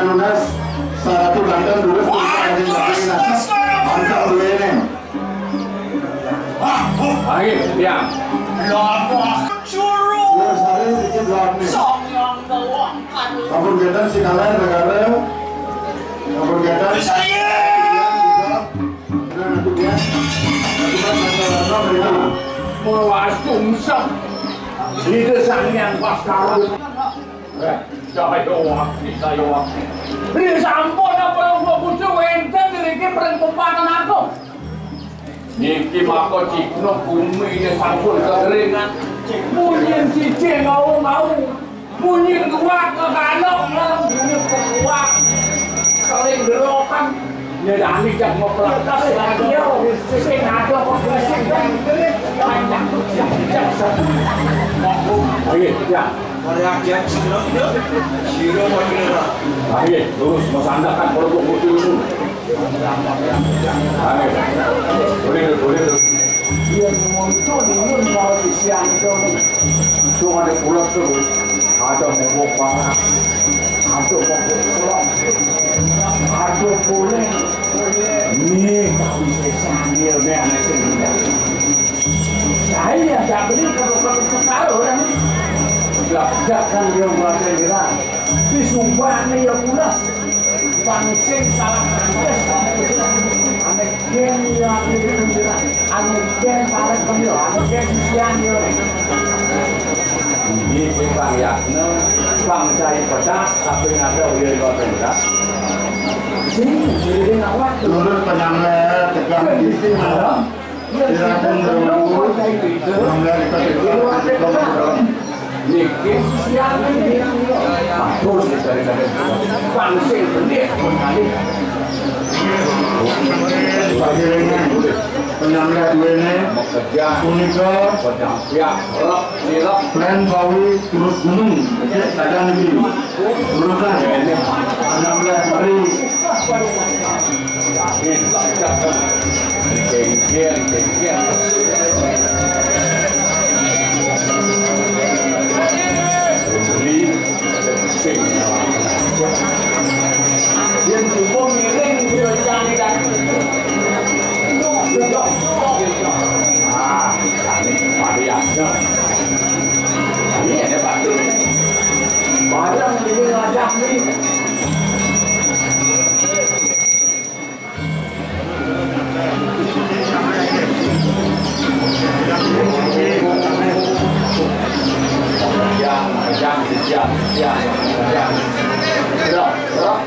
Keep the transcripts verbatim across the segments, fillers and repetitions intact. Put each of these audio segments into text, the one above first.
Lunas, saratu banten durus, banten duwene. Ayo, ya. Lurus hari dikit, lurus nih. Ampun, getan si kalian negara. Ampun, getan. Mula wis tungsep. Ida Sang Hyang Baskara. Eh, cahaya wakti, cahaya wakti. Ri sampun apa kula kudu wenten ngriki pring pepatan aku. Niki maka cikna bumi ini sampun kekeringan. Munyin siji ngau-ngau. Munyi kuat, kekanok, munyi kuat. Saling gerokan. Nyedani jak mepelekas lagi. Sing ada kok sing kan. Panjang, jak, jak, jak. Ayo, ya. Mari ajak sira, sira. Sira mau kira. Ayo, terus masandakan kalau mau kudu. Ayo. Boleh, boleh, boleh. Yen muncul nyuwun karo Gusti Agung. Dongane kula terus. Ada monggo parah. Ada monggo selong. Ada boleh. Nih, kami sesani ya, nek anak sing muda. Saya ya, gak beli kalau kalau karo orang. Gak, gak kan dia mulai kira. Disumbangnya ya pulas. Bang sing salah pantes. Ane gen ya, ane gen paling penyo, ane gen sisian yo. Iki Bang Yatno, Bang Cai Pedas, tapi ada uyen kok pedas. Sing, jadi ngawat. Nurut penyamlet, tegang di sini. Ira pun nunggu, nunggu kita. Niki siang ini. Bagus dari tadi. Pangsing benih pun kali. Panjenengan penyamlet duwene punika Len Bawi Turut Gunung. Oke, kadang iki. Urusan enam belas hari. Yen cukup miring, udah cari kan. Ah, cari pada yang Ini ada batu. Barang ini ngajak nih. Siap, siap, siap, siap, siap. Gerak, gerak.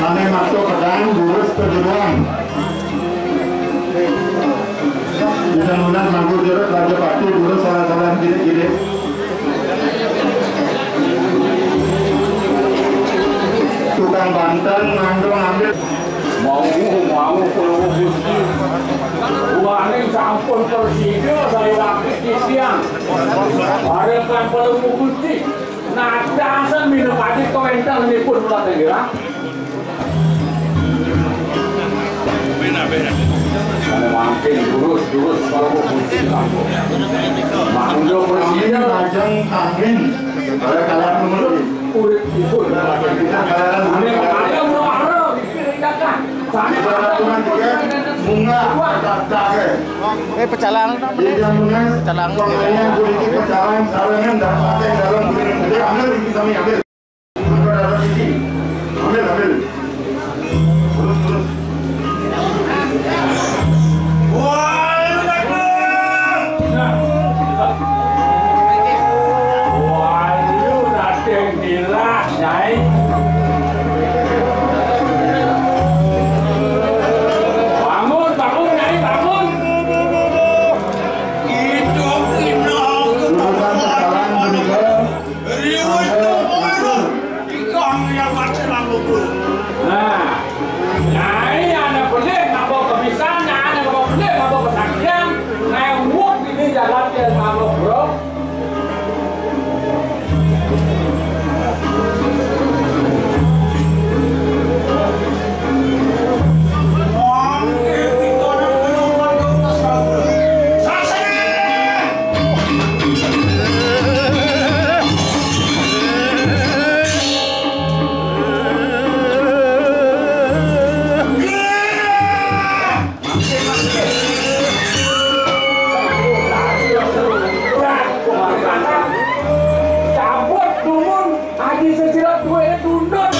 Sane masuk pedang, jurus perjuruan. Bisa nunas mangku jurus raja pati, jurus salah-salah gede-gede. Tukang banten, nanggung ambil. Mau, mau, kalau Gusti. Buaning sampun persida, saya wakil titiang. Ada kan kalau Gusti. Nah, dasar minum padi kau entar nipun ulah tenggelam. Mangkin jurus, jurus, kalau mau kunci kampung. Mangga presiden. Lajeng kambing. Kalau kalian menurut. Urip ibu. Kalau kalian menurut. Ada mau arah, dikirim datang. Sana ada. Bunga, tak, tak, eh. Eh, pecalang, pecalang. Ambil, ambil. Ambil, ambil. Terus, terus. Wah, lu datang. Wah, lu datang. Nyai. Bangun, bangun, Nyai, bangun. Hidup, hidup. Riwet, hidup, hidup. Ikan yang mati lampu. Nah, Nyai, anak boleh mabok kebisan, anak boleh mabok kesakian. Nah, wuk ini jalan dia mabok, bro. Cabut, dumun, Haji Sesirat gue tunduk.